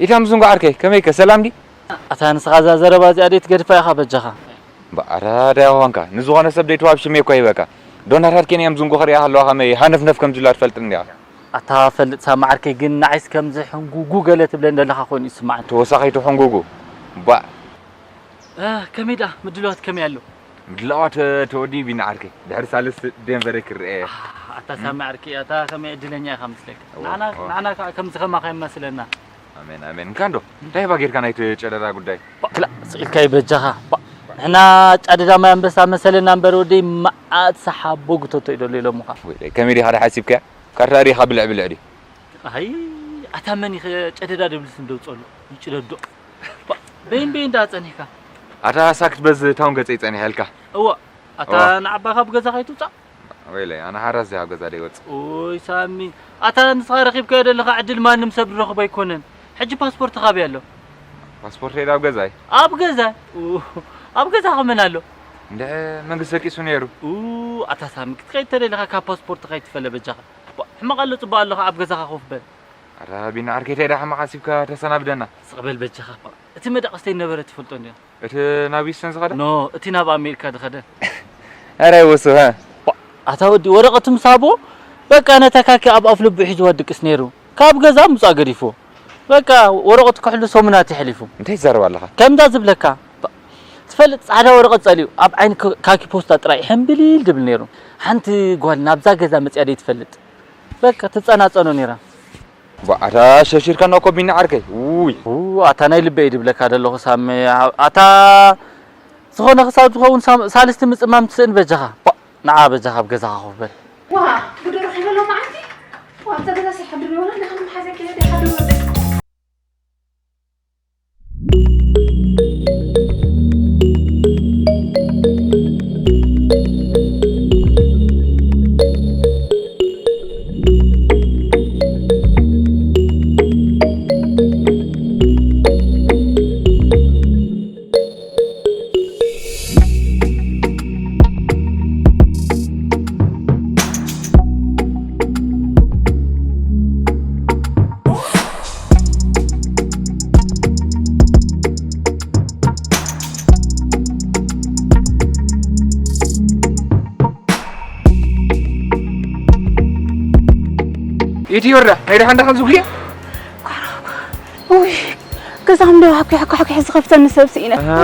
ኢታም ዝንጎ ዓርከይ፣ ከመይከ፣ ሰላም ዲ? ኣታ ንስኻ እዛ ዘረባ እዚኣ ደይ ትገድፋ ኢኻ በጃኻ። በኣራ ዳያ ኾንካ፣ ንዝኾነ ሰብ ደይ ትዋብ ሽሜ እኮ ይበካ። ዶናታት ኬንያ እዮም ዝንጎ ክሪኣ ከለዋ ከመይ ሃነፍነፍ ከም ዝብላ ትፈልጥን ዲኻ? ኣታ ፈልጥ ሳማ ዓርከይ፣ ግን ንዓይስ ከምዚ ሕንጉጉ ገለ ትብለኒ ዘለኻ ኮይኑ ይስማዓኒ። ተወሳኺቱ ሕንጉጉ። ባእ። እ፣ ከመይ ደኣ ምድላዋት ከመይ ኣሎ? ምድላዋት፣ እ፣ ተወዲኡ ቢና ዓርከይ። ድሕሪ ሳልስቲ ዴንቨር ክርኤ። ኣታ ሳሚ ዓርከይ፣ ኣታ ከመይ ዕድለኛ ኢኻ መስለካ። እዋ፣ ንዓና፣ እዋ። ንዓና ከዓ ከምዚ ከማኻ የማስለና። ኣሜን፣ ኣሜን። እንካ እንዶ፣ እንታይ እባ ጌርካ ናይቲ ጨደዳ ጉዳይ? ባ፣ ክላእ፣ ስቕ ኢልካ ይበጃኻ። ባ፣ ንሕና ጫደዳ ማይ ኣንበሳ መሰለና እምበር ወደይ መዓት ሰሓቦ ግቶቶ እዩ ደሎ ኢሎምኻ። ወይ፣ ከመይ ዲኻ ሓሲብካያ? ካርታ ዲኻ ብልዕ ብልዕ ድዩ? ኣይ፣ ኣታ መን ኢኸ ጨደዳ ደብልስ እንደውፀሉ? ይጭደዶ። ባ፣ በይን በይን ደኣ ጸኒሕካ። ኣታ ሳክት በዚ ታውን ገጸይ ጸኒሐልካ። እዋ፣ ኣታ እዋ። ንዓባ ካብ ገዛ ከይትውጻእ? ወይለይ፣ ኣነ ሓራስ እዚኣ ኣብ ገዛ ደይወጽእ። ኦይ ሳሚ፣ ኣታ ንስኻ ረኺብካዮ ዘለኻ ዕድል ማንም ሰብ ዝረኽቦ ኣይኮነን። ሕጂ ፓስፖርት ካበይ ኣሎ? ፓስፖርተይ ኣብ ገዛይ። ኣብ ገዛ? ኡ፣ ኣብ ገዛ ከመን ኣሎ? እንድዒ መንግስቲ ደቂሱ ነይሩ። ኡ፣ ኣታ ሳሚ፣ ክትኸይድ ተደሊኻ ካብ ፓስፖርት ከይትፈለ በጃኻ። ባ፣ ሕማቕ ኣሎ ጽቡቕ ኣለኻ ኣብ ገዛኻ ኮፍ በል። ኣረ ቢኒ ዓርከይ፣ እንታይ ደኣ ሕማቕ ሓሲብካ ተሰናብደና? ስቕ በል በጃኻ። ባ፣ እቲ መዳቕስተይ ነበረ ትፈልጦ እንዲኻ? እቲ ናብ ዊስተን ዝኸደ? ኖ፣ እቲ ናብ ኣሜሪካ ዝኸደ። ኣረ ኣይወሱ፣ ሃ? ባ፣ ኣታ ወዲ፣ ወረቐቱ ምስ ሃቦ፣ በቃ ነታ ካኪ ኣብ ኣፍ ልቡ ሒዝዋ ድቅስ ነይሩ። ካብ ገዛ ምጻእ ገዲፍዎ። በቃ ወረቐቱ ክሕሉ ሰሙናት የሕሊፉ። እንታይ ትዛረብ ኣለኻ? ከምዛ ዝብለካ፣ ባ፣ ትፈልጥ ጻዕዳ ወረቐት ጸሊኡ፣ ኣብ ዓይኒ ክ-፣ ካኪ ፖስታ ጥራይ ሕምብሊል ድብል ነይሩ። ሓንቲ ጓል ናብዛ ገዛ መጽያ ደይ ትፈልጥ። በቃ ትጸናጸኖ ነይራ። ቧ፣ ኣታ ሸርሺርካና እኮ ቢኒ ዓርከይ። ውይ። ው፣ ኣታ ናይ ልበይ ድብለካ ደለኹ ሳሚ። ኣታ ዝኾነ ክሳብ ዝኸውን ሳም-፣ ሳልስቲ ምጽማም ትስእን በጃኻ። ቧ፣ ንዓ በጃኻ ኣብ ገዛኻ ኮፍ በል። ዋ፣ ጉድ ረኺበ ሎማዓንቲ። ዋ፣ ኣብዛ ገዛ ሲሓድር ይሆን? ደኸም ሓዘ ከይደ ሓድር ወደ። ኢቲ ዮርዳ፣ ናይ ደሓን ደሓን ዝጉየ? ውይ፣ ገዛኹም ዶ ሓኪ፣ ሓኪ፣ ሓኪ ዝኸፍተኒ ሰብ ስኢነ። ኣሃ፣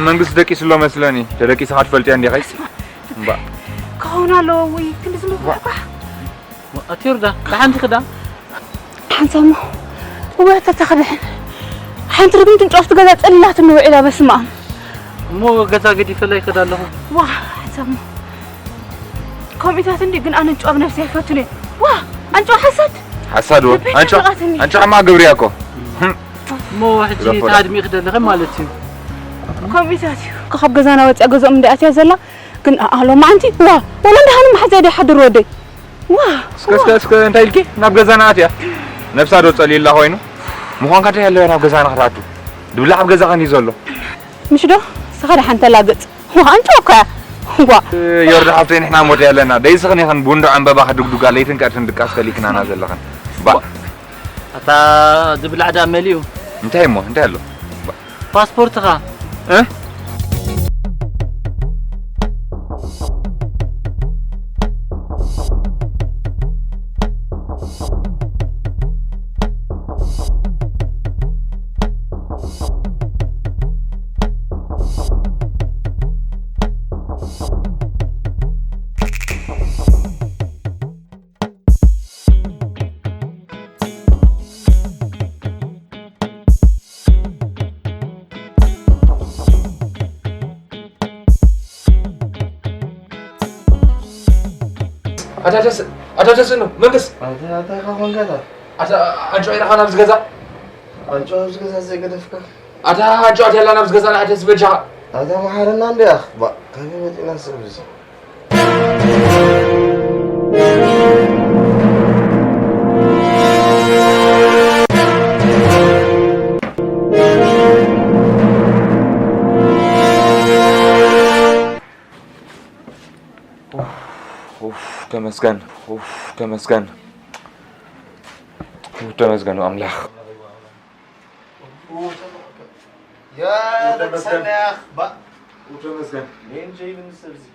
መንግስቲ ደቂሱ ኣሎ መስለኒ። ተደቂስኻ ትፈልጥያ እንዲኻ? እምባ። ክኸውን ኣለዎ፣ ውይ፣ ክንዲ ዝምባ። ዋ። ኣቲ ዮርዳ፣ ደሓን ዲኺ ዳ? ሓንሳሞ፣ ውበታ ተኽብሕን። ሓንቲ ርግምቲ ጫፍቲ ገዛ ጸሊላትኒ ውዒላ፣ በስመ ኣብ። እሞ ገዛ ገዲፈላ ይኸድ ኣለኹ። ዋ፣ ሓንሳሞ። ከምኡታት እንዲ ግን ኣነ ኣንጭዋ ብነብሲ ኣይፈቱን እየ። ዋ፣ ኣንጭዋ ሓሳድ። ሓሳድ ወ-፣ ልበይ ኣንጭዋ፣ ተሰቃትኒ። ኣንጭዋ ሕማቕ ግብሪ እያ እኮ። እሞ ሕጂ ገፎዳ። ታድሚ ክደለኸ ማለት እዩ። ከምኡታት እዩ። ካብ ገዛና ወፂኣ ገዝኦም እንዲ ኣትያ ዘላ፣ ግን ኣሎ መዓንቲ፣ ዋ፣ ወላ እንዲ ሃኑ መሓዛ ዶ ይሓድር ወደይ። ዋ፣ እስከ፣ እስከ፣ ዋ። እስከ እንታይ ኢልኪ? ናብ ገዛና ኣትያ። ነብሳ ዶ ጸሊላ ኮይኑ? ምዃንካ እንታይ ኣለዮ ናብ ገዛና ክትኣቱ? ድብላዕ ኣብ ገዛኸን እዩ ዘሎ። ምሽ ዶ? ስኻ ደሓን ተላገጽ። ዋ፣ ኣንጭዋ እኮ እያ። ዋ። እ፣ ዮርዳ ሓፍተይ፣ ንሕና ሞት ኣለና። ደይስኽን ኢኽን ቡንዶ ዕምበባ ከድግዱጋ ለይትን ቀትርን ድቃስ ከሊእክናና ዘለኽን። ባ። ኣታ ዝብላዕ ዳ መሊኡ? እንታይ እሞ? እንታይ ኣሎ? ባ። ፓስፖርትኻ? እ? ኣታ ተስ-፣ ኣታ ተስእኖ፣ መንግስ። ኣታ፣ ኣታ ኢኻ ኮንካ ኣታ። ኣታ፣ ኣንጮ ኢኻ ናብዚ ገዛ? ኣንጮ ኣብዚ ገዛ ዘይገደፍካ? ኣታ፣ ኣንጮ ኣትያላ ናብዚ ገዛ ንዓይ ተስበጃኻ። ኣታ መሓረና እንዲያ። ባ፣ ካበይ መፂና ሰብ እዚ? ኡፍ፣ ኡፍ፣ ተመስገን፣ ኡፍ፣ ተመስገን። ተመስገን ኣምላኽ። يا دكسناخ با ተመስገን። مين جاي من السبزي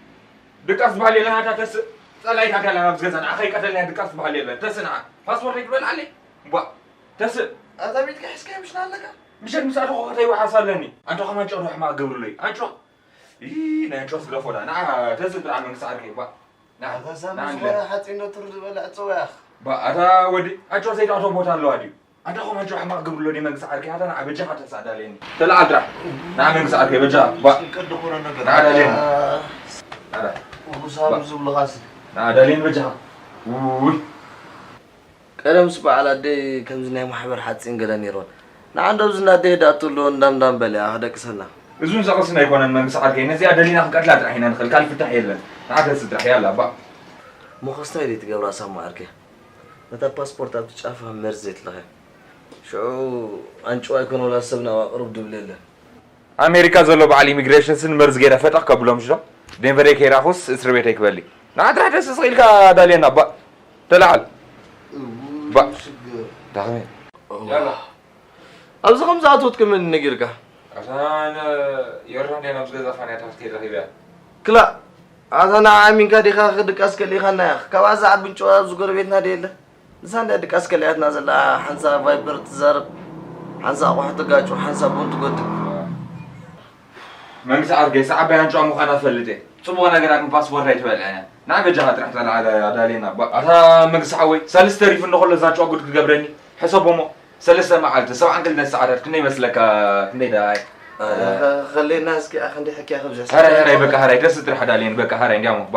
ድቃስ ዝበሃል የለን። ኣታ ተስእ ጸላኢት ኣካል ናብ ዝገዛ ንዓኸ ይቀተልና ድቃስ ዝበሃል የለን። ተስእ ንዓ ፓስፖርት ይግበል ኣለ ባ ተስእ أنت بيتك حسكي مش نالك ምሸት ምስ ኣተኹ ከተይ ወሓስ ኣለኒ። ኣንቶ ከማን ጨሩ ሕማቕ ገብሩለይ። ኣንጮ ይ ናይ ኣንጮ ስግደፎ ዳ ንዓ ተስእ ብጣዕሚ መንግስቲ ዓርከይ ባ ንዓ هذا ንዓ سامي ንለ زغير حتى إنه ترد بلا عتوياخ ባ ኣታ ወዲ ኣንጮ ዘይትኣቶ ቦታ ኣለዋ ድዩ? ኣንታ ኸም ኣንጮ ሕማቕ ገብሩሎ ድዩ መንግስቲ ዓርከይ? ኣታ ንዓ በጃኻ ተስእ ኣዳልየኒ። ተለዓል ጥራሕ ንዓ መንግስቲ ዓርከይ በጃኻ ባ قد خورا نقر ንዓ ኣዳልየኒ። ኣዳ وسام زبل غاسل ንዓ ኣዳልየኒ በጃኻ። ውይ ቀደምስ በዓል ኣደይ ከምዚ ናይ ማሕበር ሓፂን ገለ ነይርወን። ንዓንዶ ኣብዚ እናደይ ዳእቱ ኣለዎ እንዳምዳም በለ ክደቅሰና። እዙን ዘቐስን ኣይኮነን መንግስቲ ዓርከይ። ነዚኣ ደሊና ክንቀትላ ጥራሕ ኢና ንኽእል። ካልእ ፍታሕ የለን። ንዓ ተስእ ጥራሕ ያላ ባ ሞኸስታይ ደይ ትገብራ ሳማ ዓርከይ። ነታ ፓስፖርት ኣብቲ ጫፋ መርዝ የትለኸ። ሽዑ ኣንጭዋ ኣይኮነ ወላ ሰብ ናብ ኣቕርብ ድብል የለን። ኣሜሪካ ዘሎ በዓል ኢሚግሬሽንስን መርዝ ገይረ ፈጠኽ ከብሎም ሽዶ ዴንቨረይ ከይራኹስ እስሪ ቤተይ ክበሊ ንዓ ጥራሕ ደስ ስቕ ኢልካ ዳልየና ባ ተለዓል ባ ዳኸመ ኣብዚ ከም ዝኣትወት ክምን ነጊርካ ኣታ የርዳ እንዲያ ናብዚ ገዛ ፋንያታት ከይረኺበያ ክላእ ኣታ ንዓ ኣሚንካ ዲኻ ክድቃስ ከሊኻና ኢኻ ካብኣ ዝዓቢ እንጭዋ ኣብዚ ጎረቤትና ደየለ ንሳ እንድያ ድቃስ ከሊኣትና ዘላ ሓንሳ ቫይበር ትዛረብ ሓንሳ ኣቑሑ ትጋጩ ሓንሳ ቡን ትጎድል መንግስቲ ዓርከይ ሰዓባይ ኣንጭዋ ምዃና ፈልጥ እየ። ጽቡቕ ነገራት ንፓስፖርት ኣይትበልዐን እያ። ንዓ በጃኻ ጥራሕ ተለዓለ ኣዳልየና እባ። ኣታ መንግስቲ ሓወይ ሰልስተ ተሪፉ እንዶ ከሎ እዛ ኣንጭዋ ጉድ ክገብረኒ። ሕሰቦ እሞ ሰለስተ መዓልቲ ሰብዓን ክልተን ሰዓታት ክንደይ ይመስለካ? ክንደይ ደኣ? ከሌና እስኪ ኣኸንዲ ሕክያ ከብዝሕ ሕራይ ሕራይ በቃ ሕራይ ደስ ጥራሕ ኣዳልየኒ በቃ ሕራይ እንዲያሞ ባ።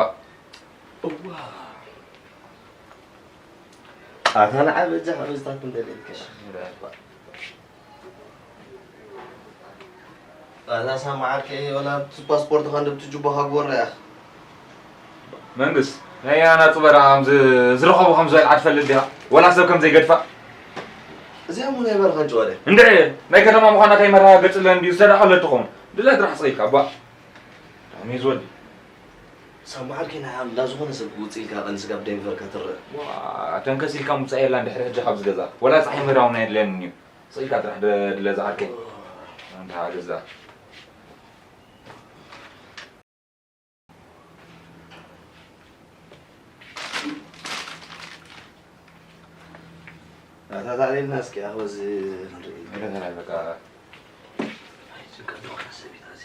ኣታ ንዓ በጃኻ በዝታት እንተ ደልከሽ ኣታ ሳማዓርከ ወላ ፓስፖርት ኻን ደብቲ ጅቦኻ ጎረ ያኽ መንግስ ናይ ኣናጹ በረኻ ከም ዝረኸቡ ከም ዝበልዓ ትፈልጥ ዲኻ? ወላ ሰብ ከም ዘይገድፋ? እዚኣ እሞ ናይ በረኻ እንጭዋ ድያ? እንድዒ ናይ ከተማ ምዃና ከይመረጋገጽለን ድዩ ዝተዳቐለ ትኸውን? ድለ ጥራሕ ስቕ ኢልካ ባ። ዳሜዝ ወዲ። ሳማዓርከ ናይ ኣምላ ዝኾነ ሰብ ውጽእ ኢልካ ቀንስካ ብደንፈርካ ትረአ። ዋ ተንከስ ኢልካ ምውጻእ የላን ድሕሪ ሕጂ ካብዚ ገዛ። ወላ ጸሓይ ምህራውና የድልየንን እዩ። ስቕ ኢልካ ጥራሕ ድለ ዝዓርከይ። ኣንታ ገዛ። ኣታታሊልና እስኪ ኣኸዚ ክንርኢ ገለ ገለ በቃ ጭንቀት ዝኾነ ሰቢት ኣዚ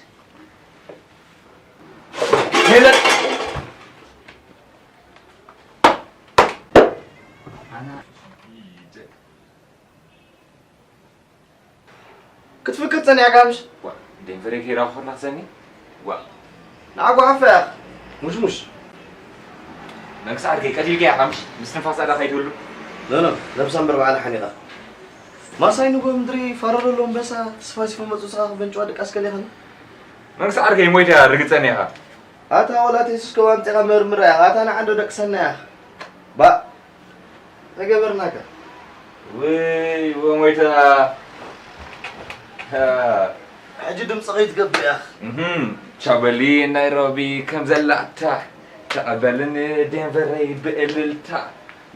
ክትፍክር ጸኒሕካ ምሽ? ዋ፣ ደንፈረይ ከይረኸብኩ ናኽሰኒ? ዋ። ንዓጓ ሓፈያ። ሙሽሙሽ። መንግስቲ ዓርከይ ቀቲልካያ ኢኻ ምሽ? ምስትንፋስ ኣዳ ከይትህሉ። ኖ ኖ፣ ነብሳ እምበር ባዕላ ሓኒቓ። ማሳይ ንጎ ምድሪ ፈረረሎ ኣንበሳ ተስፋሲፎ መጹ ስኻ በንጭዋ ድቃስ ከሊኽን። መንግስቲ ዓርከይ ሞይታ ርግጸኒ ኢኻ። ኣታ ወላ ቴስስ ከዋምጤኻ መርምራ ኢኻ። ኣታ ንዓንዶ ደቅሰና ኢኻ። ባእ። ተገበርናካ ወይ ወሞይታ ሕጂ ድምፂ ከይትገብር ያኽ ቻበሊ ናይሮቢ ከም ዘላታ ተቐበልን ዴንቨረይ ብእልልታ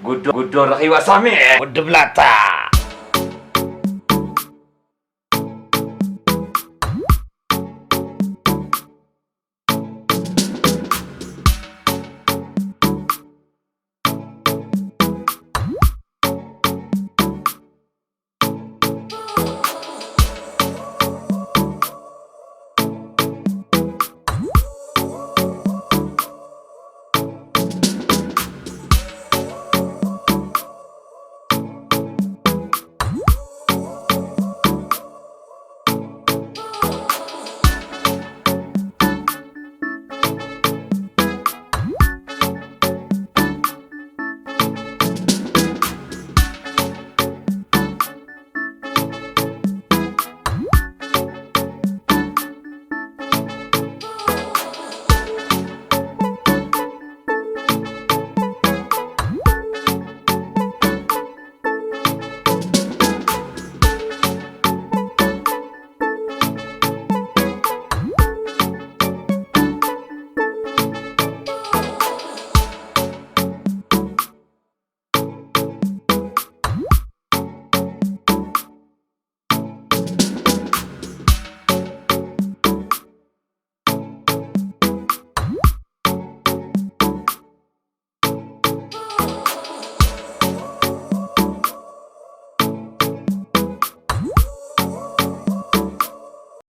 ጉዶ ጉዶ ረኺባ ሳሚ ውድብላታ